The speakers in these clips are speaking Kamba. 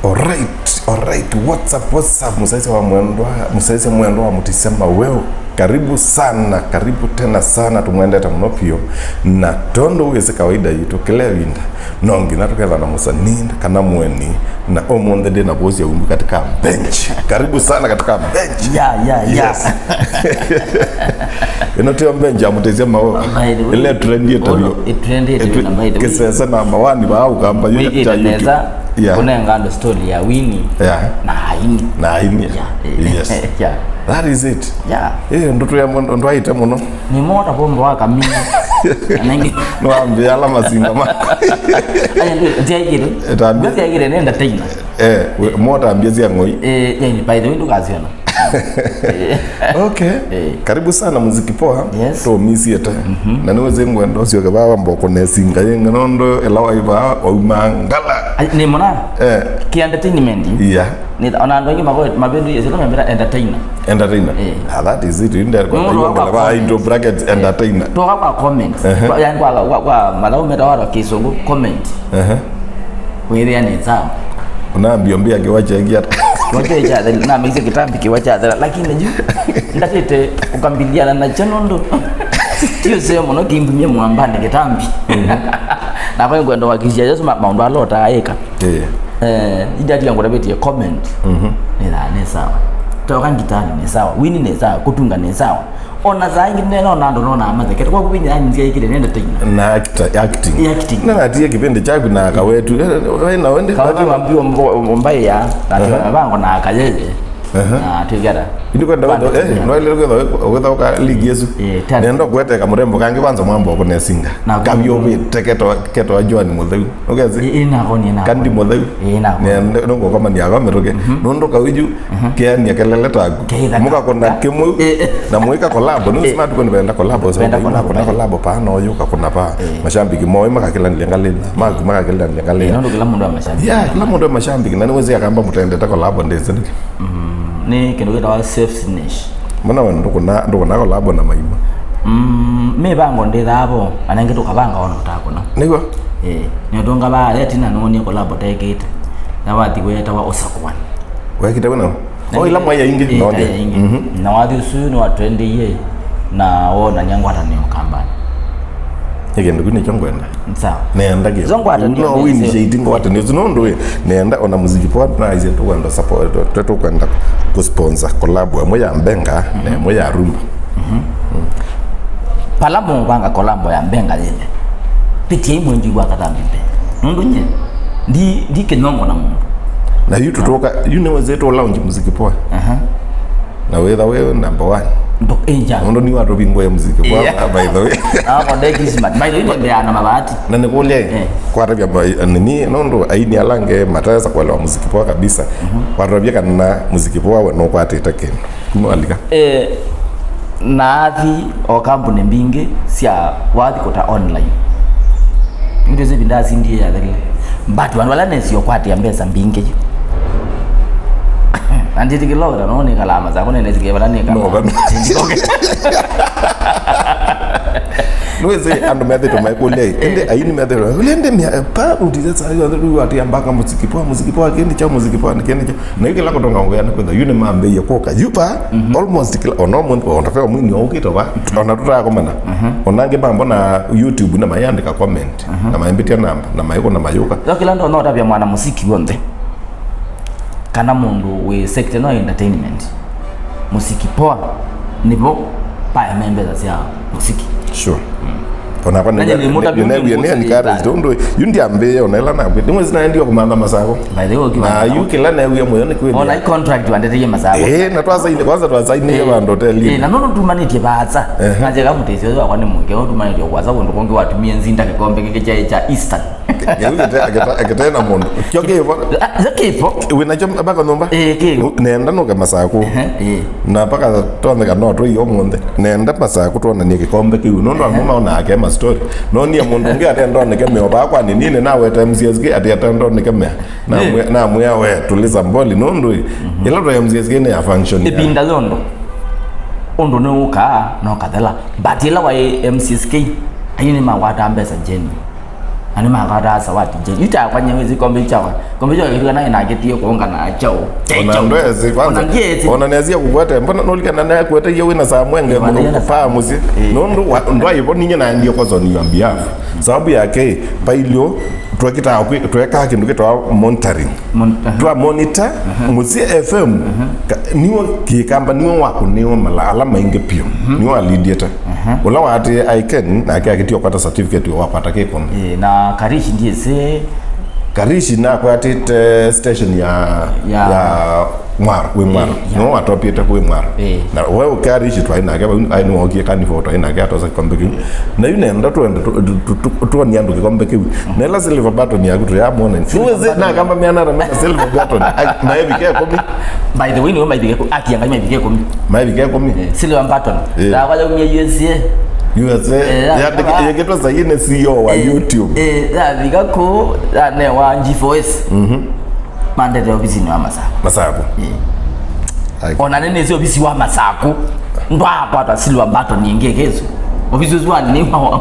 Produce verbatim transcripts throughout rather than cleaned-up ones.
Alright, alright, what's up, what's up, mũsyaĩĩsya wa mwendwa, mũsyaĩĩsya mwendwa wa Mũtĩsya Maweo. Karibu sana, karibu tena sana, tũmwendete mũno vyũ. Na tondũ wĩsĩ kawaida yitũ, kĩla ĩvinda no nginya tũketha na mũsanii kana mũeni, na ũmũnthĩ ndĩ na Boss ya Umbu katika bench. Karibu sana katika bench. Yeah, yeah, yeah. Yes. Ĩno tĩyo bench ya Mũtĩsya Maweo. By the way, ĩla ĩtrendĩte vyũ. Ĩtrendĩte vyũ, na by the way, kĩsese namba one vaa Ũkamba yu. Wĩkĩte cha YouTube nesa, yeah, kũnenga andũ story ya Winnie, yeah, na aini. Na aini. Yeah. Yes. Yeah. That is it. Yeah. Eh, ndoto ya mũndũ ndwaĩte mũno. Nĩ mota bombo wa kamini. Anenge. Nĩwambĩa ala masinga ma. Aya ndio tiaigire. Etambia. Ndio tiaigire nenda tena. Eh, we, mota ambia cia ng'oi. Eh, yani, by the way, ndũkasiona. Okay. Eh. Karibu sana Muziki Poa. Yes. Tũmisiete. Mhm. Na nĩwĩsĩ ngwenda ũsyoke vaa wamba kũnesinga yĩngĩ nũndũ ĩla waĩ vaa wauma ngala. Ai, nĩ mũna? Eh. Ki entertainment. Yeah. Nĩ, ona andũ aingĩ mako-, mavĩndũie sio mambĩra entertainer. Entertainer. Eh. Ah, that is it. Inde kwa, no, no, ngala kwa vaa into brackets entertainer. Toka kwa comments. Ehe. Kwa, yani kwa, kwa, kwa mathau metawa kwa Kĩsũngũ comment. Ehe. Wĩthĩa nĩ sawa. Unaambia mbia kiwacha hiki hata. Kiwacha cha thela, na maize kitambi kiwacha thela, lakini juu ndatete ukambiliana na chenondo. Tio sema no kimbumia mwambani kitambi. Mhm. Na kwa ngwendo wakishia Yesu ma-, maũndũ alota aika. Eh. Eh, indi atiga ngũtavitie comment. Mhm. Nĩ thaa, nĩ sawa. Toka ngitani nĩ sawa. Wini nĩ sawa. Kutunga nĩ sawa. Ona saa ingĩ nĩnona andũ nona mathekete. Kwa kuvinya yani nzia ikile nenda tena. Na actor, acting. Acting. Na natie kipindi chaku na kawetu. Eh, we na wende. Kawetu wambiwa mbo-, mbae ya. Na, aha, tiwa bango na kayeye. Aha. Na tigera. Indi kwenda wendo, eh, no ile kwenda wetha uka league Yesu. Eh, tena. Nenda kueteka murembo kangi kwanza mwambo kunesinga. Na kavyo vite keto, keto Joan Mutheu. Ũkesĩ? Ĩ, ĩ, nako nĩ nako. Kandi mũtheu. Ĩ, nako. Ne, ne, nũngũkomania ava mĩtũkĩ. Mhm. Nũndũ kau yu, mhm, keania kelele taku. Keitha mũkakũna ka-, kĩmwe, ĩ, ĩ, na mũika collab. Nĩ, ĩ, smart kwani venda collab, so venda mũkakũna collab. Collab pa no yu kakũna pa. Ĩ. Mashabiki moĩ makakĩlanĩlya ngalĩna. Maku makakĩlanĩlya ngalĩna. Ĩ, nũndũ kĩla mũndũ wa mashabiki. Yeah, kĩla mũndũ wa mashabiki. Na nĩwĩsĩ akamba mũtendete collab ndĩsĩ nĩkĩ. Mm, nĩ kĩndũ kĩtawa selfishness. Mbona we ndũkũna, ndũkũna collab na Maima? Mm, mĩvango ndĩthaa vo, na nengĩ tũkavanga ona ũtakũna. Nĩw'o? Ĩĩ, nĩũtũnga vaa ya tina nũnie collab tekĩte. Na wathi wetawa Ũsakuani. Wekĩte wĩna? O ila mwai aingĩ, ĩĩ, no ndĩ. Aingĩ. Mhm. Na wathi ũsu nĩ wa twenty year, na wonania ngwatanĩo kambani. Nĩ kĩndũ kĩu nĩkyo ngwenda. Sawa. Nenda kĩ. Zo ngwatanĩo no nĩ wini sio. Shiti ngwatanĩo. Nũndũ we, nenda ona Muziki Poa, na ise tũkwenda support, tũ-, tũkwenda kusponsor collab ĩmwe ya Mbenga, na, mhm, ĩmwe ya Rumba. Mhm. Mm. Pala mũvanga collab ya Mbenga yĩle. Pitia imwe njigua katambi mbe. Nũndũ nye, ndi, ndi kĩnyongo na mũndũ. Na yu tũtũka, yu nĩwezĩtwo launch Muziki Poa. Aha. Na wĩtha wĩ number one. Ndo-, ĩnja. Nũndũ nĩ watũvingũe Muziki Poa, yeah, by the way. Hapo nde Christmas. By the way, ndio mbeana mabati. Na nĩkũlya, eh, kwatavya ma-, nini, nũndũ aini ala angĩ matesa kuelewa Muziki Poa kabisa. Mhm. Kwatavya kana Muziki Poa we nũkwatĩte kĩndũ. Kuma walika. Eh, naathi o kambuni mbingĩ sya wathi kũta online. Ndio zivi ndasindie ya theli. But vandũ vala nesio kwatia mbesa mbingĩ. Na ndĩtĩkĩla ũta no nĩkalaa masako nĩnĩtĩkĩe vala nĩka. No, va-, nĩwĩsĩ andũ methĩtwe maikũlya, ĩndĩ, eh, aini methĩtwe, "Ule ndĩ mĩa, eh, pa, utizesa, yu, yu, ati ambaka Muziki Poa, Muziki Poa, kĩndĩ cha Muziki Poa, nĩ kĩndĩ cha." Na yu kĩla kũtonga ngũya nĩ kwĩtha, yu nĩ mambĩie kũka. Yu pa, mhm, almost kĩla, ona ũmwe, ona ve mwini ũkĩte va, ona tũtakomana. Mhm. Ona angĩ mambo na YouTube na mayandĩka comment, mhm, na maimbĩtia namba, na maikũna mayũka. Yo kĩla ndona ũtavya mwana mũsiki w'onthe. Kana mũndũ wĩ sector no entertainment, Muziki Poa nĩvo paeme mbesa sya mũsiki. Sure. Mm. Onakwa nĩ-, nĩ-, nĩnewie nĩ encouraged ũndũ yu ndiambĩĩe ona ĩla nakwĩte. Nĩmwĩsĩ naendie kũmantha masako. By the way, na yu kĩla newie mũyo nĩ kwĩthĩa. Ona i contract wandeteie masako. Eh, na twasaini, kwanza twasainĩie, eh, vandũ hotelini. Eh, na nũndũ tumanĩtie vaasa. Ehe. Na njega mũtĩsyo ũyũ wakwa nĩ mũingĩ, nũndũ tumanĩtie kwasa kũndũ kũngĩ watumie nzinda kĩkombe kĩngĩ kya, kya Eastern. Kĩu kĩte-, kĩte-, kĩte na mũndũ. Kyo kĩvo. Ah, kyo kĩvo. Wĩ nakyo mpaka nyũmba? Eh, kĩvo. Nenda nũke masako. Ehe, eh. Na mpaka twatheka no tũi ũmũnthĩ. Nenda masako tuonanie kĩkombe kĩu. Nũndũ amwe, ehe, maonaa ke ma story. No niĩ mũndũ ũngĩ atenda oneke meo bakwa nĩ nini naweta M C S K ati atenda oneke mea. Na, eh, mwe-, na mwĩa we tuliza mboli nũndũ, mhm, ĩla twa M C S K nĩ ya function ya. Ĩvinda yondo. Ũndũ nĩ ũkaa na ũkathela. But ĩla waĩ M C S K, ayu nĩ magwataa mbesa jeni. Na nĩmakwataa sawati nje. Yu takwa nyewezi kombe chakwa. Kombe chakwa kĩtuka naye nakĩtie kuonga na chao. Ona ndwezi, kwanza, ona ndiezi. Ona nezie kukwete. Mbona nolika na naye kwete iyo wina saa mwenge. Ĩĩ, ona ndiye na paa musi. Ĩĩ. Nondu wa, ndwaivo ninye na ndio kozo ni on behalf. Sababu yake, pailio, twekita kwi, tweka kindu kitwa monitoring. Mon-, aha. Twa monitor, aha. Musi F M, aha. Ka-, niwe kikamba, niwe wakuniwa mala, ala maingi pio. Mhm. Niwe alidieta. Aha. Ula wati I can, nake akitio kwata certificate wa kwata kikombe. Eh, na Karish ndiye se. Karishi nakwatite station ya, ya, ya Mwaro, wi Mwaro. Eh, ya. No watopite kwi Mwaro. Eh. Na we ukarishi twai nake, vau ai nĩwokie carnival twai nake atosa kikombe kiu. Na yu nenda twende tu-, tu-, tu-, tu-, tuonie andũ kikombe kiu. Na ila silver button yaku tuyamwona. Silver button. Nakamba mĩana na mĩana silver button. Ai, maevike kumi. By the way, nĩwe maevike ku-, akia Ngai maevike kumi. Maevike kumi. Eh, silver button. Eh. Yakwa yaumie U S A. U S A. Eh, ya, ya, yandiki-, ya. Yeketwa saine C E O wa, eh, YouTube. Eh, yavika ku, yanewa G four S. Mhm. Mandete ofisinĩ wa Masaku. Masaku. Eh. Ai. Ona nene si ofisi wa Masaku. Ndwakwata silver button ingĩ kesu. Ofisi ũsu wa nini wa, wa,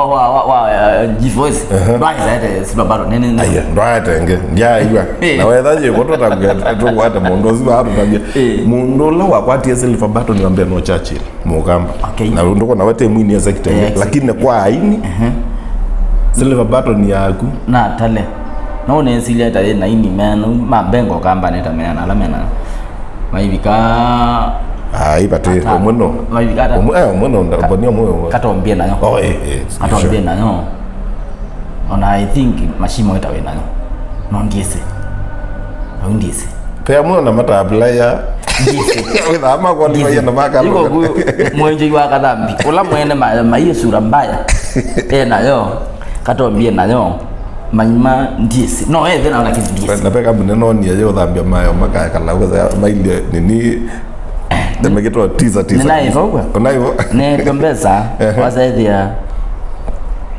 wa, wa, wa, uh, G four S. Aha. Ndwaĩsaete silver button. Nene, nene. Aya, ndwaetenge. Ndiaigua. Eh. Na wetha yĩko tũtambia, tũkwate mũndũ ũsu wa tũtambia. Eh. Mũndũ ũla wakwatie silver button wa mbere no Churchill. Mũkamba. Okay. Na ndũkona wete mwini ya secretary, eh, lakini kwa aini, ehe, silver button yaku. Na tale. No nesilia ta na ini menu, mabengo kamba neta mena, ala mena. Maivika. Ai, bati, ata-, omwe no. Maivika ata. Omwe, eh, omwe no, ka-, mboni omwe, omwe. Katombie nayo. Oh, eh, eh, katombie sure. Nayo. Ona I think mashimo ĩtawe nayo. No ndiĩsĩ. Au ndiĩsĩ. Pea mũno na mata apply ya. Ndiĩsĩ. Wĩthaa makwalify na maka. Iko ku mwenje wa kathambi. Ula mwene ma, ma hiyo sura mbaya. E nayo. Katombie nayo. Maima ndiĩsĩ. No, eh, thĩna ona kĩndũ ndiĩsĩ. Na peka mũnene onie yo thambia mayo makakala. Maile nini. Nĩmekĩtwa tisa, tisa. Nĩnaĩva ũguo. Ũnaĩvo? Nĩtwe mbesa, ehe, wasaĩthĩa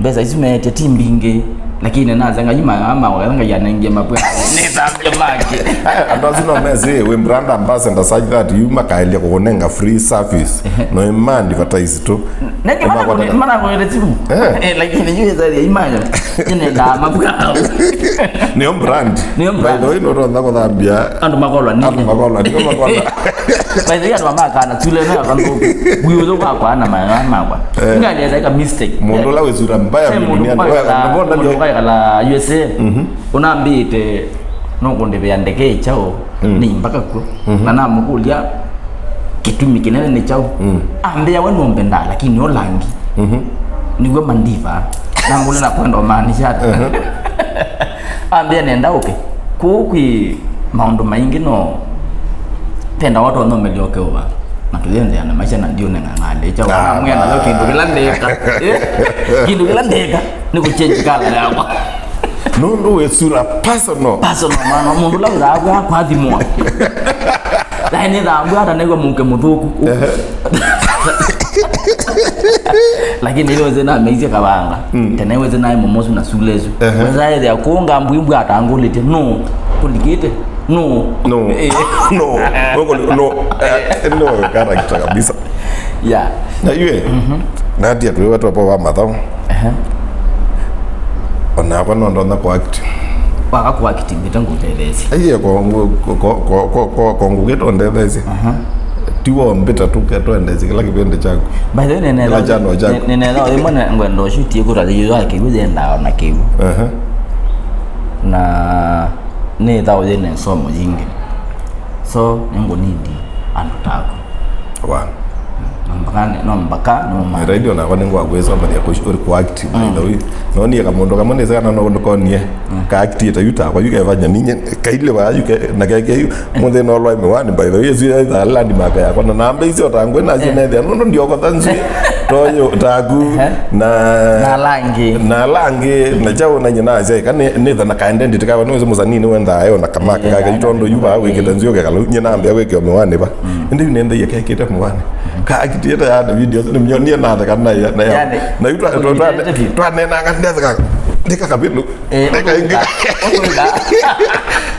mbesa isu meetye ti mbingĩ, lakini nĩnasya Ngai ma, ma, ma, Ngai anengie mapwe. Nĩtambya make. Aya, andũ asu no mesĩ, we brand ambassador such that you makaelya kũkũnenga free service. Ehe. No ima advertise tu. Nenge manakwete simu. Eh. Eh, lakini yu ĩsaĩthĩa imayo. Nĩnendaa mapwe. Nĩyo brand. Nĩyo brand. By the way, no tonda kũthambia. Andũ makolwa nini? Andũ makolwa, nĩyo makolwa. By the way, andũ makana tule na kanduku. Wiyo kwa kwa na maya makwa. Eh. Ngani ya ka mistake. Mũndũ ũla wĩ sura mbaya. Eh, mũndũ duniani. Kwa kala, mũndũ kwa kala U S A. Mhm. Unambite no kundivia ndeke chao. Mm. Ni mpaka kuo. Mhm. Na namũkũlya kĩtumi kĩnene nĩ kyaũ. Mm. Ambĩa we nũmbendaa, lakini ũlangi. Mhm. Nĩw'o mandiva. Namũlya na kwenda ũmaanisha ata? Mhm. Ambĩa nenda ũke. Kũu kwĩ maũndũ maingĩ no penda watu wanomelia ũke ũva. Na tũyendea na maisha na ndiũneng'ang'alĩ. Kyaũ. Ah, namwĩa nayo kĩndũ kĩla ndeka. Eh? Kĩndũ kĩla ndeka nĩ kũchenji kala yakwa. Nũndũ wĩ sura personal. Personal, mwana, mũndũ ũla wĩthaa kwa kwathimwa. Lakini thambua hata naigua mũke mũthũku. Ehe. Lakini ile weze na meisye kavanga. Mm. Tena weze na momosu na sulesu. Ehe. Weza ya kuunga mbwimbu atangulite. No. Kulikite. No. No. Eh. No. Wewe no. Eh, no, character kabisa. Yeah. Na yue, mhm, natia tuwe watu hapo wa madhao. Ehe. Onakwa no ndona kwa act. Waka kwa act mbita ngutetheesye. Aiye, kwa ngu-, kwa, kwa, kwa, kwa, kwa ngugeto ndetheesye. Aha. Tiwo mbita tu ke twendeesye kila kipindi chako. By the way, nene kila chano chako. Nene, nene, ĩmwe ne-, ngwenda ũshutie kura yake, yenda ona kĩu. Aha. Na nĩ thao yene somo yingi. So, nĩngũnindi andũ taku. Wa. No mpaka, no mpaka, no ma. Nĩ radio nakwa nĩngwakwĩsomethya kũ-, kũ-, kũ act, by the way. No niĩ kamũndũ kamwe nĩsĩ kana no ndũkonie. Mm. Ka act ĩta yu takwa, yu kevanya ninye, kaile wa yu ke, na ke, ke yu, mũthĩ no lwa mĩwani, by the way, ĩsu ya itha landmark yakwa, na namba icio ta ngwĩ nacio nethĩa, nũndũ ndiokotha nzui, toyo, taku, ehe, na, na langi. Na langi, na chao na nyina acha, kana nĩ, nĩ tha na ka identity kawa, nĩ mũsanii nĩ wenda ayo na kamaka kake, yu tondũ yu ba wĩkĩte nzui ũkekala, nyina ambĩa wĩkĩo mĩwani ba. Mm. Ĩndĩ yu nĩ ndaiya kekĩte mũwani. Ka akitiĩte ya video, nĩ mnyonie na theka na ya, na ya. Yani, na yu twa, twa, twa, twa nena anga ndetheka. Ndika kabilu. Eh, ndika ingi. Ũtũnga.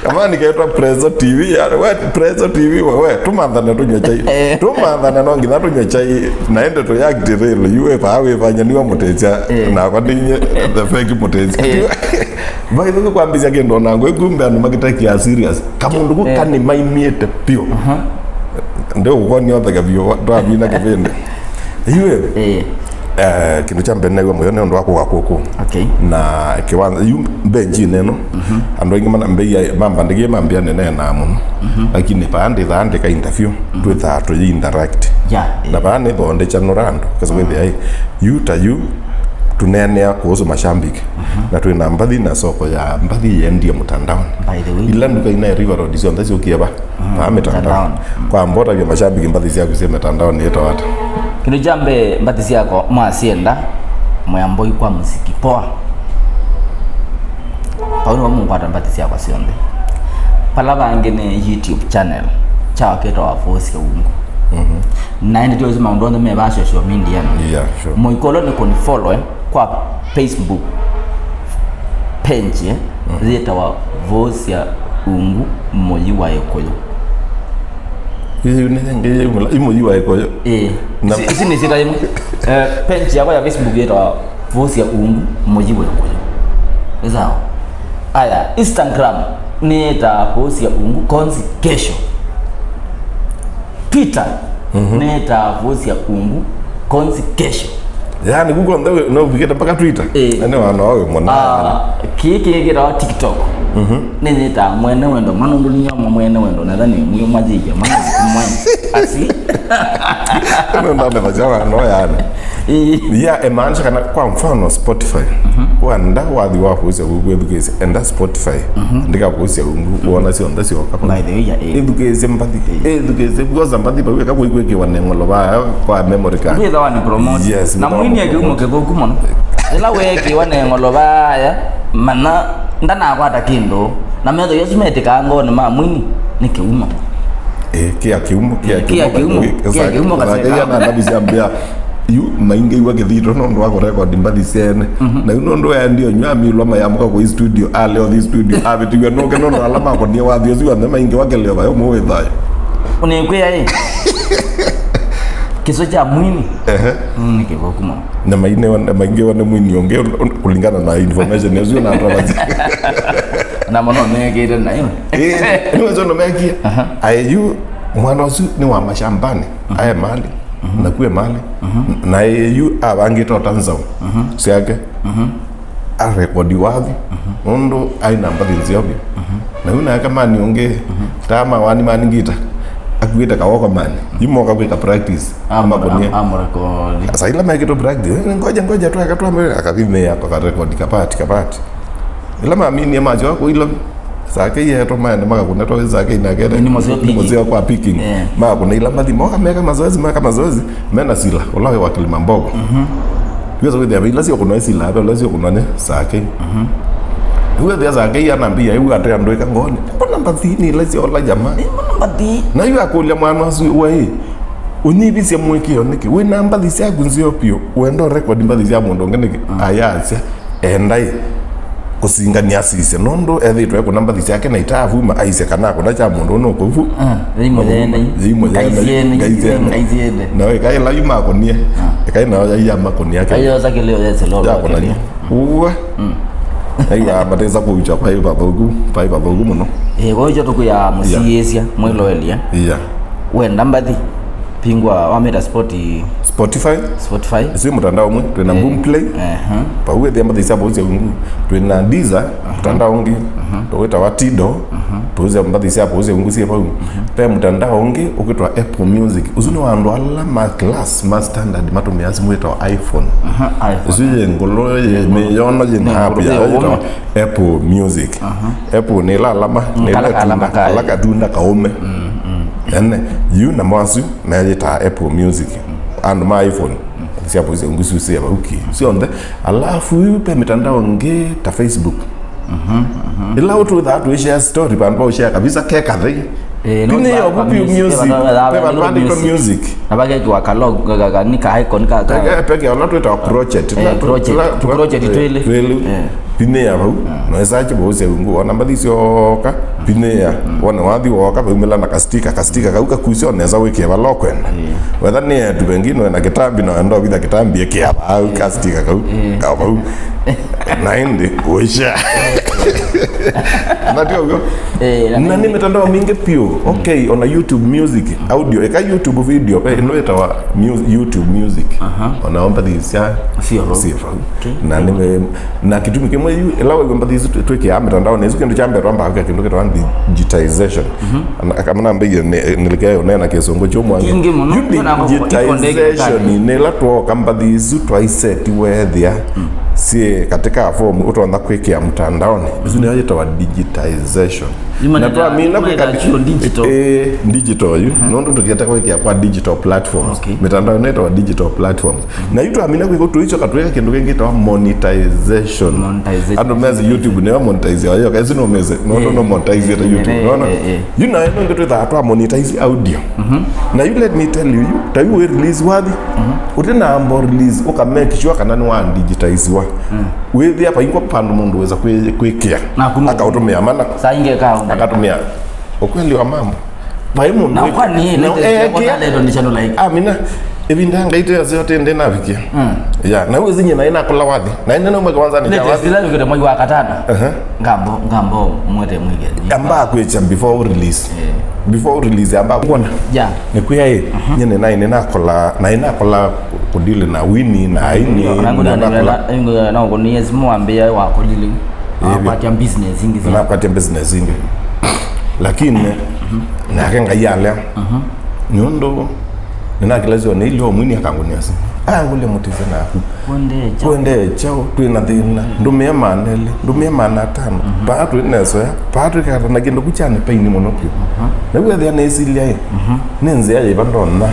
Kamani ketwa Prezo T V, yani, we, Prezo T V, we, we, tũmanthane tũnywe chai. Eh. Tũmanthane no nginya tũnywe chai, na ende tũyakti rĩlo, yu we paa wĩvanya niwa mũtĩsya, eh, nakwa ndinye the fake mũtĩsya. Eh. By the way, kwambĩsya kĩndũ ona ngwe kumbe andũ makĩtakia serious. Kamũndũ kũ, eh, kani maimĩte piũ. Aha. Ndio ũkonia ũtheka biũ, twamina kĩvĩndĩ. Iwe. Eh. Eh, kĩndũ kya mbere nĩw'a mũyo nĩ ũndũ wa kũka kũkũ. Okay. Na kĩwanza, yu benjinĩ ĩno, mhm, andũ aingĩ mana, mbei mambandĩkie mambĩa nĩneenaa mũno. Mhm. Lakini paa ndĩthaa ndĩka interview, mhm, twĩthaa tũyi interact. Yeah, eh. Na paa nĩthondekyanũra andũ, kasa wĩthĩa, ĩ, yu ta yu, tũneenea kuhusu mashabiki. Mhm. Na twĩna mbathi na soko ya mbathi yendie mtandaoni. By the way. Ila nduka ina River Road syonthe syũkie va. Mm, paa mĩtandao. Mtandao. Kwa mbota vya mashabiki mbathi syaku sya mĩtandao nĩ ĩtawata. Kĩndũ kya mbee, mbathi syakwa mwasyenda, mwĩamboi kwa muziki poa. Pau nĩvo mũkwata mbathi syakwa syonthe. Pala vangĩ nĩ YouTube channel, kyawa kĩtawa Voice ya Ungu. Mhm. Na ĩndĩ tyo isu maũndũ onthe me va social media no. Yeah, sure. Mũikolo nĩ kũnifollow, eh, kwa Facebook page, eh, mm, yĩtawa Voice ya Ungu Mũyi wa Ĩkũyũ. Ĩĩ, nĩ ngĩ yĩ mũla-, ĩ Mũyi wa Ĩkũyũ. Ĩĩ. Na ici, ici nĩ syĩta imwe. Eh, page yakwa ya Facebook yĩtawa Voice ya Ungu Mũyi wa Ĩkũyũ. Nĩ sawa? Aya, Instagram nĩĩtaa Voice ya Ungu Konzi Kesho. Twitter, mhm, nĩĩtaa Voice ya Ungu Konzi Kesho. Yaani, kuko nthe no ufikite mpaka Twitter. Eh. Ene wana wawe mwana. Ah, kĩĩ kĩĩ kĩtawa TikTok. Mhm. Nĩnyĩtaa mwene wendo, mwana ũndũ nĩnyama mwene wendo, na thani mwe majija, mwana kumwani. Asi. Ene ndame bajawa no yani. Eh. Ya, emaanisha kana kwa mfano Spotify. Mhm. Wanda wathi wa Voice ya Ungu ethukĩsya, enda Spotify. Mhm. Andĩka Voice ya Ungu, wona syonthe syoka. By the way, ya, eh. Ĩthukĩĩsye mbathi. Eh. Ĩthukĩĩsye, because mbathi vau eka kwĩkwĩkĩwa na ng'olo vaya kwa memory card. Ndwĩthawa nĩ promote. Yes, na wĩthawa mũini nĩ eke umo promote. Kĩthũku mũno. Ĩla weekĩwa na ng'olo vaya, mana ndanakwata kĩndũ. Na metho yesu metĩkaa ngoonĩ ma mũini, nĩ kĩumo. Eh, kĩa kĩumo, kĩa, eh, kĩa kĩumo, kĩumo, kĩa kĩumo, kaseka. Kaseka na ndabu cia mbĩa. Yu maingĩiwa kĩthito nũndũ wa kũrekodi mbathi syene. Mhm. Na yu nũndũ waendie ũnywa amilwa mayamũka kũi studio, ale othi studio, avĩtiw'e nũke nũndũ ala makonie wathi ũsu wanthe maingĩwa kĩlĩo vayo mũwĩthayo. Ũnĩkwĩa ĩ. Kĩso kya mwini. Ehe. Mm, nĩ kĩvoku mũno. Na mainewa, na maingĩwa nĩ mwini ũngĩ, un-, un-, kũlingana na information ĩsu na atavazi. Na mũno mekĩte nayo. Eh, nĩweza nũmekie. Aha. Ayu, mwana ũsu nĩ wa mashambani. Mhm. Aye mali. Mhm. Na kue mali. Mhm. Na yu avangĩte ũtanzao, mhm, syake. Mhm. Arekodi wathi. Mhm. Nũndũ aĩ na mbathi nzeo vyũ. Mhm. Na yu nake mani ũngĩ, mhm, ta mawani mani ngita, akuĩte kawoko mani. Yu moka kwĩka practice. Amũra-, amakonie. Amũrekodi. Sasa ila mekĩtwe practice, "Eh, ngoja, ngoja, twaka, twambe," akathimĩa, akarekodi kapati, kapati. Ila maminie macho ako ilo. Sake yeto maende makakuna twa sake inakete. Nĩ mũseo picking. Nĩ mũseo kwa picking. Eh. Makakuna ila mbathi moka meka mazoezi, meka mazoezi, mena sila, ũla wĩ wa Kilimambogo. Mhm. Wĩsa wĩthĩa ila sio kunwa sila, ave ila sio kunwa nĩ sake. Mhm. Wĩthĩa sake ya nambia, yu ate andũ ĩka ngoni. Mbona mbathi nĩ ila sio la jamaa? Eh, mbona mbathi? Na yu akũlya mwana ũsu, "We, ũnyivisye mũĩkĩo nĩkĩ? Wĩ na mbathi syaku nzeo piũ, wenda record mbathi sya mũndũ ũngĩ nĩkĩ?" Mm. Ayasya. Endai kũsingania asisye, nũndũ ethĩĩtwe ekũna mbathi syake na itavuma, aisye kana akũna kya mũndũ ũnũkũvu. Ah, yĩ mũthene. Yĩ mũthene, ngai syene, ngai syene. Ngai syene. Na ĩkaĩ ĩla yu makũnie, ah, ĩkaĩ nayo yai ya makũnia ke. Ayosa kĩlĩo yese lolo yakũnania. Kĩlĩo. Uwe. Mm. Aiwa matesa kũucha kwa ivathũku, kwa ivathũku mũno. Eh, kwa hiyo tũkwĩa mũsiĩsya, mwĩloelya. Yeah. Wenda mbathi. Pingwa wamĩta Spoti-, Spotify. Spotify. Ĩsu mtandao ũmwe, twĩna, eh, Boomplay. Ehe. Pau ethĩa mbathi sya Voice ya Ungu. Twĩna Deezer, aha, mtandao ũngĩ. Aha. Tũwĩtawa Tidal. Aha. Tũũsya mbathi sya Voice ya Ungu syĩ pau. Aha. Ve mtandao ũngĩ ũkwĩtwa Apple Music. Ũsu nĩ wa andũ ala ma class, ma standard, matũmĩaa simũ ĩtawa iPhone. Aha, iPhone. Ĩsu yĩ ngũlũ, yĩ mĩyono, yĩ na app yayo yĩtawa Apple Music. Aha. Apple nĩ ĩla alama, mm, nĩ ĩla kala kalama katunda, kayo. Kala katunda kaũme. Mm, mm. Ene, yu na mwasu, meyĩtaa Apple Music. Andũ ma iPhone, sya Voice ya Ungu sya vau ki. Syonthe. Alafu, yu pe mitandao ĩngĩ ta Facebook. Mhm, mhm. Ĩla ũtwĩthaa twĩ share story, vandũ va ũshare kabisa, ke kathei. Eh, no, pinyia ba- ovu ba piũ music, music, pe ba- pe ba- ba- bandĩko music. Music. Na vakekĩwa ka logo, ka- ka- ka- nĩ ka icon ka- ka- Peke- peke ola twĩtawa crochet. Eh, crochet. Crochet twĩlĩ. Twĩlĩ. Eh. Pinyia vau. Ah. Na ĩsachi vau sya ungu, ona mbathi syoka, pinyia. Mm. Wone wathi woka, vaumĩla na kastika, kastika kau kakusya onesa wĩkĩe vala ũkwenda. Eh. Wetha nĩ etu vengine wena kĩtambi, na wenda ũvitha kĩtambi, ĩkĩa vau, kastika kau, eh, ka vau. Na ĩndĩ, ũisha. Na tio w'o? Eh, na na nĩ mĩtandao mingĩ piũ. Okay, ona YouTube Music, audio, eka YouTube video, eh, ĩno ĩtawa mu- YouTube Music. Aha. Ona omba thisia. Sio vau. Sio vau. Okay. Na nĩ me- na kĩtumi kĩmwe yu, ĩla waigua mbathi isu twĩ- twĩkĩaa mĩtandao, na isu kĩndũ kya mbere twambaa kwĩka kĩndũ kĩtawa digitization. Mhm. Ana- kama nambĩie nĩ- nĩlekea ũneena kĩsũngũ kyo mwange. Kingĩ mũno, yu ona iko ndege digitization nĩ ĩla twoka mbathi isu twaiseti wethĩa, mm, syĩ katika form ũtonya kwĩkĩa mtandaoni. Isu nĩyo yĩtawa digitization. Nĩ maana na twamina nĩ kwĩka maana sio digital. Eh, digital yu. Mhm. Nũndũ tũkiete kwĩkĩa kwa digital platforms. Okay. Mĩtandao ĩno ĩtawa digital platforms. Na yu twamina kwĩka, tũicoka twĩka kĩndũ kĩngĩ kĩtawa monetization. Monetization. Andũ mezi YouTube nĩyo monetize yayo, kasi no mezi, no, no, no monetize ta YouTube. Eh, no, no. Eh, eh. Yu na ĩno ĩngĩ twĩthaa twa monetize audio. Mhm. Na yu let me tell you, yu, ta yu wĩ release wathi, mhm, ũtĩ na ambo release, ũka make sure kana nĩ wa digitize wa. Mm. Wĩthĩa paingwa pandũ mũndũ wĩza kwĩ- kwĩkĩa. Na kuma akaũtũmĩa mana. Saa ingĩ ka- akatumia. Ukweli wa mambo. Vai mũndũ na wĩ- kwa nĩ na- latest eh, ya kia- kwa ndeto ni channel like. Amina. Ĩvinda Ngai teyaseo tĩ ndĩ navikia. Mm. Ya, na ũĩ zinye na ina kula wathi. Na ina nauma kwanza ni latest wathi. Ila yukite mwezi wa katano. Aha. Ngambo, ngambo mwete mwige. Amba kwĩcha before release. Eh. Before release amba kuona. Ya. Nĩ kwĩa ĩ, mhm, nyene na ina kula, na ina kula kudili na wini na aini. Na ngudi na kula. Na ngudi na ngudi yes mu ambia wa kudili. Ĩĩ. Akwatia business ingĩ sya. Nakwatia business ingĩ. Lakini, mhm, nake Ngai alea. Mhm. Nĩ ũndũ nĩnakĩlasyo nĩ ilio mwini akangũnia simu. Akangũlya mũtĩsya naku. Kwendee kyaũ? Kwendee kyaũ? Twĩ na thĩna. Ndũmĩe maana elĩ, ndũmĩe maana atano. Mhm. Paa twĩ nesoya, paa twĩkata na kĩndũ kũ kyane paini mũno piũ. Mhm. Na wethĩa nĩsilya ĩ, mhm, nĩ nzĩa yĩva ndonya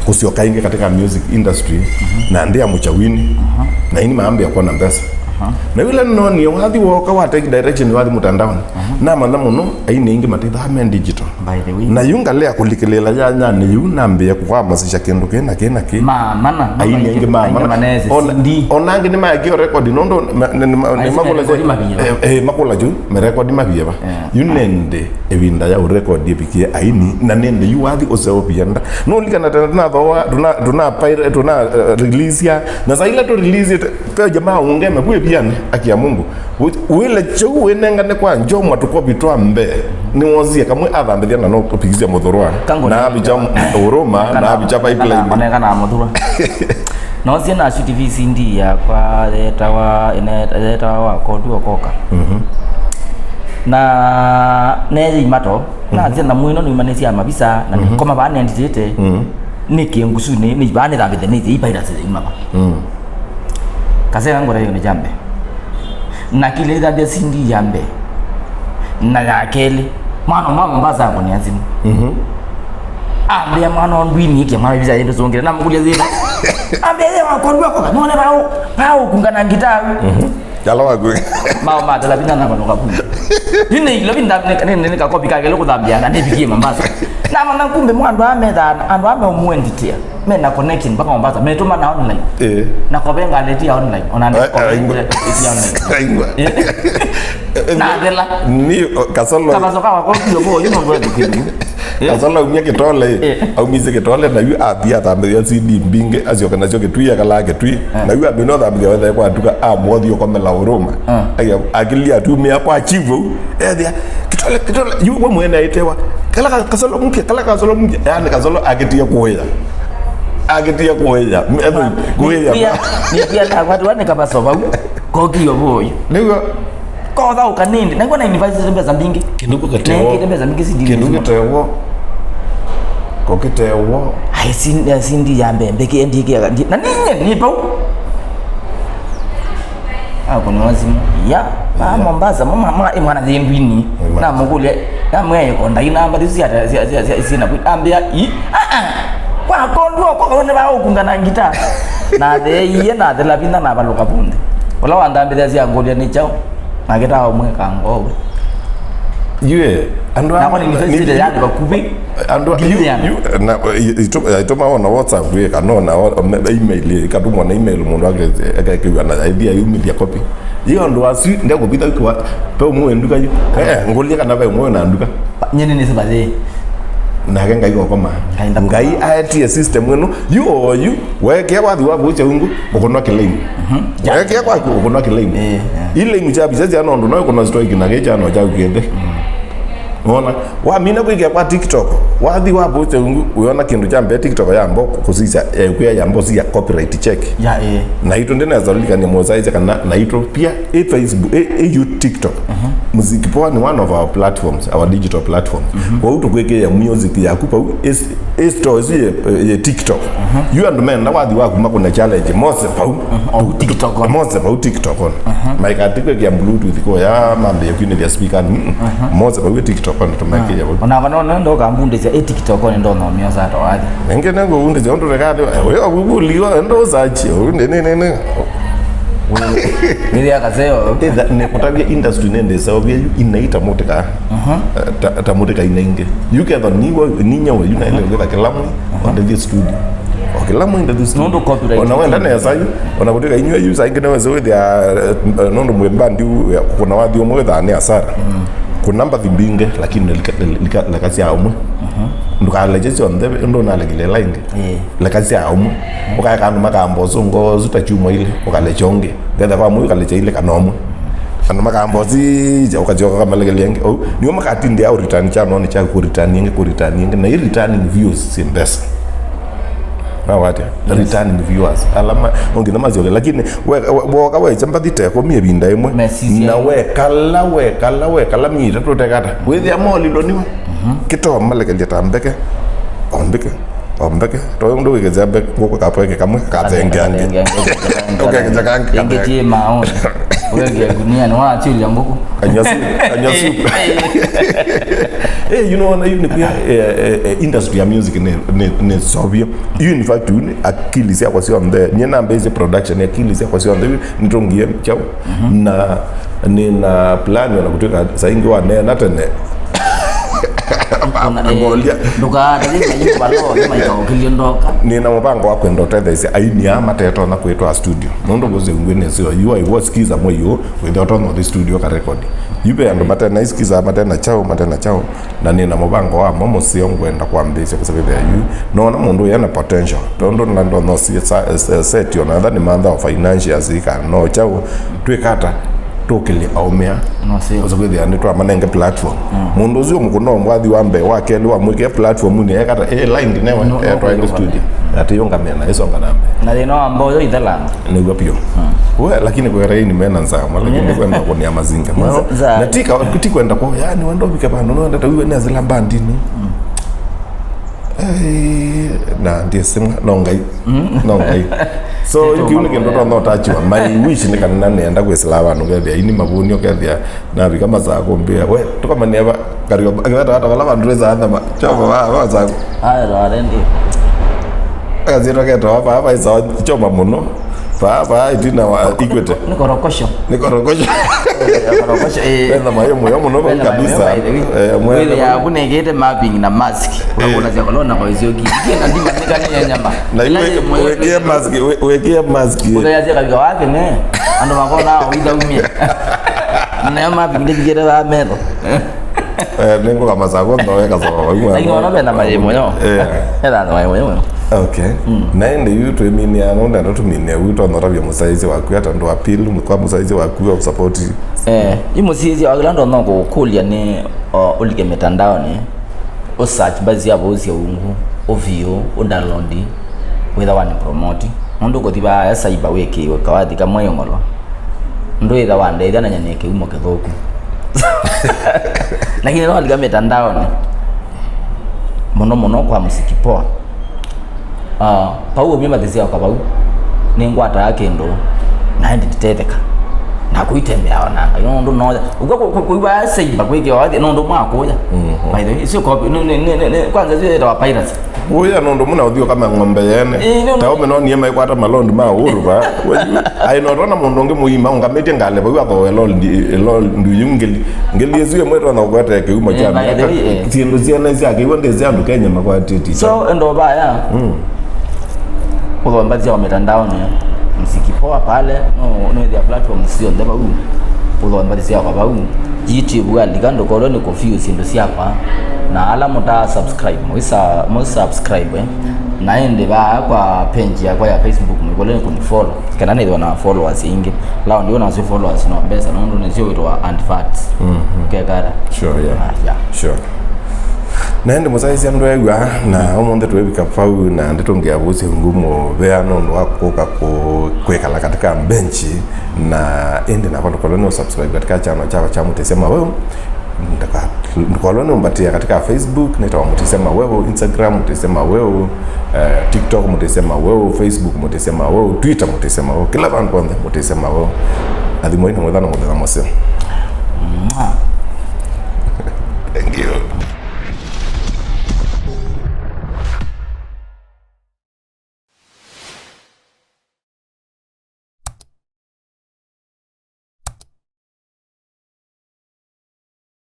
kũsyoka ĩngĩ katika music industry, mhm, na ndĩa mũchawini, mhm, na ini maambĩa kuona mbesa. Aha. Na yule nĩnonie wathi woka wa tech direction wathi mtandaoni. Aha. Namanya mũno aini aingĩ matithaa me digital. By the way. Na yu ngalea kũlikĩlĩla yanyanĩ yu nambĩe kũhamasisha kĩndũ kĩ na kĩ na kĩ. Ma- mana, aini aingĩ ma- mana. Ona- C D. Ona angĩ nĩmaekio record nũndũ ma- nĩ- nĩ- ma- nĩ makũla- record mavieva. Eh, eh, makũla juu, merekodi mavieva. Yeah. Yu nende ĩvinda ya ũrekodi ĩvikie aini, na nende yu wathi ũseũvia nda. Nũlikana tene tũnathoa, tũna- tũna pirate, tũna, eh, release ya, na saa ila tũ release it, Pe jamaa ũngeme kwĩ vianĩ, akia Mungu. Wĩ- wĩle kyeũ wĩnengane kwa Njomwa tũkovi twa mbee. Nĩwosie kamwe athambĩthya na no ũpikisya mũthũrwa. Kangũne- na avicha Huruma, na avicha pipeline. Onekana mũthũrwa. Nosie na shoot V C D yakwa yetawa, ine- yetawa Wakodu Okoka. Mhm. Na neye imato, na Mhm. sia na mwino nĩumanĩsya mavisa, na Mhm. nikoma vaa nenditĩte. Mhm. Nĩkĩ ngusunĩ, nĩ vaa nĩthambĩte nĩthĩ, i virus yauma va. Mm. Kaseka ngũtavya kĩndũ kya mbee. Na kĩla ĩthambya C D ya mbee. Na ya kelĩ. Mwana ũmwe wa Mombasa angũnĩa simu. Mhm. Ambĩa mwana ũndwini ĩkĩa mwana visa yĩndũ sũngĩre. Namũkũlya thĩna. Ambĩa ye wakondwa koka. None vau. Vau kungana ngitaa. Mhm. Yala waku. Mao matela vina na kono kabu. Nine ilo vinda nene kakopi kagele kuthambia na nipikie Mombasa. Na mana kumbe mwandu ametha andu ame umwenditia. Mena connection mpaka Mombasa. Metuma na online. Eh. Na kovenga letia online. Ona. Eh, eh, online. Aingwa. Eh. Eh, na thela. Ni, oh, kasolo. Kama soka wako ndio mo yuno ndo tukini. Eh. Kasolo umia kitole. Eh. Aumise kitole na yu athi athambia C D mbinge asyoka nasyo kitui akala kitui. Eh. Na yu amino thambia wethe kwa tuka amwothi okomela Huruma. Eh. Aya akili atumia kwa chivo. Ethia, kitole, kitole, yu we mwene aitewa. Kala ka- kasolo mpya, kala kasolo mpya. Yani kasolo akitia kuoya. Akitia kuoya. Kuoya. Pia, ni pia na watu wane kama soba. Koki yo boy. Ndio. Kotha ukanindi. Na ngona university mbesa mbingi. Kindu kukatewa. Na ngine mbesa mbingi sidi. Kindu kutewa. Kokitewa. Ai, sin- eh, sindi ya mbembe kiendi kia. Na ninye ni pau. Akũnĩwa simũ. Ya, ma Mombasa, ma- ma- ma- ĩ mwana thĩndwini. Ĩ mwana. Namũkũlya, namwĩa ĩkonda ina mbathi cia- cia- cia- cia- sina kwi. Ambĩa, "I, ah, ah. Kwa kondwa kwa kaone ba ũkungana ngita." Na theiye na thela vinda na balũka vundi. Ũla wandambĩthya cia ngũlya nĩ chao. Na kĩtaa ũmwe kangowe. Yue, andũ a- Nakwa nĩ mĩsosi nĩ- ĩte yani vakuvĩ. Andũ a- Nginya yu- yu- na- i- itũ- itũma ona WhatsApp ĩ, kana ona o- me- email ĩ, ĩkatumwa na email, mũndũ ake- akekĩw'a na ĩthi ayumĩthya copy. Ĩ andũ asu ndekũvitha kwa pe ũmwe wĩ nduka yu. Eh, ngũlye kana ve ũmwe wĩ na nduka. Nyene nĩ sivathĩ. Nake Ngai kokoma. Ngai ndakoma. Ngai aetie system ĩno, yu o yu, wekea wathi wa vũsya ungu, ũkũnwa kĩlaimu. Mhm. Wekea kwaku, ũkũnwa kĩlaimu. Eh, eh. Ilaimu kya visa sya nondu no ũkũnwa strike na kĩchano kyaku kĩthĩ. Mm. Wona, wamina kwĩkĩa kwa TikTok, wathi wa post ungu, wĩona kĩndũ kya mbee TikTok yamba kũsisya, eh, kwĩa yamba ũsisya copyright check. Ya, eh. Na itũ ndinaweza lilikania mũsaisya kana na itũ pia ĩ Facebook, ĩ, ĩ yu TikTok. Mhm. Muziki Poa ni one of our platforms, our digital platforms. Mhm. Kwa hiyo tũkwĩkĩa music yaku pau, ĩ, ĩ store isu ye, ye TikTok. Mhm. Yu andũ menda wathi waku makũne challenge, mose pau. Mhm. O TikTok on. Mose pau TikTok on. Mhm. Maikatikwĩkĩa Bluetooth kũya mambĩe kwinĩthya speaker. Mm. Mhm. Mose vau TikTok nĩ tũmekĩe vau. Ona kana no ndo kambundĩsya ĩ TikTok nĩ ndo nomio sa to wathi. Nenge nengo undĩsya ũndũ rekade. Wewe uguliwa ndo search. Nene nene. Nili akaseo. Nĩ kũtavya industry nende sawa vya yu inaita mũtika. Mhm. Eh, ta- ta mũtika inainge. Yu ketha niwa ninyawe yu na ile wetha kĩlamwe. Mhm. Ende the studio. O kĩlamwe ende the studio. Nũndũ copyright. Ona wenda nesa yu. Ona kũtika inywe yu saingi neweze wethia, eh, nũndũ mwĩ bandi yu ya kũna wathi ũmwe wetha nĩ asara. Mm. Kũna mbathi mbinge, lakini lika- lika- leka sya ũmwe. Mhm. Ndũkaleche syonthe, ndũnalekile ĩla ĩngĩ. Ĩĩ. Leka sya ũmwe. Ũkaeka andũ makamba ũsũngo ũsu ta kyumwa ilĩ, ũkalecha ũngĩ. Ngetha kwa mũi ũkalecha ilĩ kana ũmwe. Andũ makamba ũsija, ũkasyoka ũkamalekelea ĩngĩ. Ũu, nĩo makatindĩa ũritani kyanonĩ kyaku, kũritani ĩngĩ, kũritani ĩngĩ. Na ĩ returning views si mbesa. Wawatya? Yes. Returning viewers. Alama, ũngĩ na masyoke. Lakini, we- we- woka wecha mbathi teko mie vinda ĩmwe. Mesisya. Na wekala, wekala, wekala mie itatũ tekata. Wĩthĩa molilo niwe. Mhm. Kĩtoo malekelya ta mbeke. Ombeke. Ombeke. Toyo ndũ wĩkĩthĩa mbeke, ngũkũ kapweke kamwe, kathenge angĩ. Kathenge angĩ, kathenge angĩ. Ũkekĩthĩa kangĩ, ĩngĩ kathenge. Ti maoni. Ũkekĩa gunia, nĩ wachilia ngũkũ. Kanywa supu, kanywa supu. Eh, you know, na yu nĩ kuya, eh, eh, eh, industry ya music nĩ, nĩ, nĩ sovio. Yu in fact, yu nĩ akili syakwa syonthe. Nye nambĩĩsye production, akili syakwa syonthe. Yu nĩtũngie chao. Mhm. Na nĩna plan ona kũtwĩka saa ingĩ waneena tene. Ngolya. Ndũkaatavye mayimbo vala onthe maikaũkĩlye ndoka. Nĩna mũvango wa kwenda ũtetheesya aini aa matetonya kwĩtwaa studio. Nũndũ vose ngwĩ nĩseo, yu aiw'a skiza mwei ũũ, wĩthĩa ũtonya ũthi studio ka record. Yu ve andũ matena skiza, matena chao, matena chao. Na nĩna mũvango wa mo mũseo ngwenda kwambĩĩsya kũsavĩthĩa yu. Noona mũndũ ũyũ ena potential. Tondũ na ndonosie sa- se- set ona etha nĩ mantha o financials kana no chao. Twĩka ata? Tũkĩlye aũmĩa. No sio. Ũsa kwĩthĩa nĩ twamanenge platform. Mm. Mũndũ ũsu mũkũno mwathi wa mbee, wa kelĩ wa mwĩkĩa platform nĩ ekata, eh, line newe, no, eh, no, twaende no, studio. Atĩ yũngamĩa na ĩsonga na mbee. Na thĩna wa mboyo ithalanga. Nĩw'o piũ. Mm. We, lakini kwera ini mena nzama, lakini kwenda kunia mazinga. Nza- nza- Na tika, kuti kwenda kwa, yani, wendo vike vandu, no ndata uwe neza la bandini. Mm. Eh, na ndiye simwa, no Ngai. Mm. No Ngai. So, kiu nĩ kĩndũ tono tachiwa. My wish nĩ kana nenda kwĩsĩla vandu kethĩa, ini mavuni ũkethĩa, navika masaa kũmbĩa. We, tũkamania va, kariwa, akĩveta hata vala vandu reza athama. Choma va, va, za. Aya, rware ndi. Akazitwa keta va, va, va, isa, choma mũno. Vaa, vaa, itina wa Equity. Nĩ korokosho. Nĩ korokosho. Eh, korokosho, eh. Wĩna maĩ mũyo mũno vau kabisa. Wĩna maĩ mũyo, by the way. Eh, mwene. Wĩthĩa kunengete mapping na mask. Eh. Ũkakũna sya corona kwa icio ki. Kĩna ndima nĩka nĩ ya nyama. Na iwe, wĩkie mask, wĩ-, wĩkie mask. Ũthea sya kavika wake ne. Andũ makona withaumie. Nayo mapping ndĩvikĩte vaa metho. Eh, nĩngũka masako nthoe kasaba vau. Lakini ona vena maĩ mũyo. Eh. Ena maĩ mũyo mũyo. Okay. Mm. Na ĩndĩ yu twĩminĩa, no ndenda tũminĩe yu, tondũ ũtavya mũsaizi waku, ata ndo appeal kwa mũsaizi waku wa support. Eh, yu mũsaizi waku, ĩla ndo no kũkũlya nĩ, o, ũlike mitandaoni, ũ search mbathi sya vau sya ungu, ũ view, ũ download, wĩtha wa nĩ promote. Nũndũ kũthi vaa cyber wĩkĩwe kawathi kamwe ĩng'olo. Ndwĩtha wa ndethya na nyanya kĩumo kĩthũku. Lakini no alika mitandaoni. Mũno mũno kwa Muziki Poa. Ah, pau ũmwe mathĩsya kwa pau. Nĩngwataa kĩndũ. Na ĩndĩ nditetheka. Na kuitembea onanga, you know, nũndũ noya. Ũkw'a kũiwa seiba kwĩkĩwa wathi, nũndũ mwa kũya. By the way, icio copy, nĩ, nĩ, nĩ, nĩ, nĩ, kwanza icio yĩtawa piracy. Ũya nũndũ mũna ũthiũka mang'ombe yene. Ĩĩ, nĩ, ta ũmenonie maikwata malondi ma Uhuru va. Aĩ no tona mũndũ ũngĩ mũima ũngamĩtye ngalĩ vau athoe londi, londi yu ngeli. Ngeli ĩsu ĩmwe ĩtonya kũkwata kĩumo kya mĩaka. Syĩndũ syene sya kĩw'o ndĩsĩ andũ Kenya makwatĩtye. So, endo vaya. Kũthombathya wa mitandaoni, mziki poa pale, no, no ĩthĩa platform syonthe vau, kũthombathya syakwa vau, YouTube alika ndũkolwe nĩ confuse syĩndũ syakwa, na ala mũta subscribe, mũisa, mũsubscribe, eh. Na ĩndĩ vaa kwa page yakwa ya Facebook, mũikolwe nĩ kũni follow, kana nĩthwa na followers ingĩ, lao ndio nasyo followers no mbesa, nũndũ nĩsyo wĩtwa adverts. Kekara. Sure, yeah. Ah, yeah. Sure. Na ĩndĩ mũsaĩsya ndweew'a, na ũmũnthĩ twĩvika vau, na ndĩtũngĩa vũsĩ ungu mũvea nũndũ wa kũka kũ-, kwĩkala katika benchi, na ĩndĩ nava ndũkolwe nĩ ũsubscribe katika channel chakwa cha Mũtĩsya Maweu. Ndũka-, ndũkolwe nĩ ũmbatĩa katika Facebook, nĩtawa Mũtĩsya Maweu, Instagram Mũtĩsya Maweu, eh, TikTok Mũtĩsya Maweu, Facebook Mũtĩsya Maweu, Twitter Mũtĩsya Maweu, kĩla vandũ vonthe Mũtĩsya Maweu. Athimwa ina mwĩthana mũthenya mũseo. Mwah.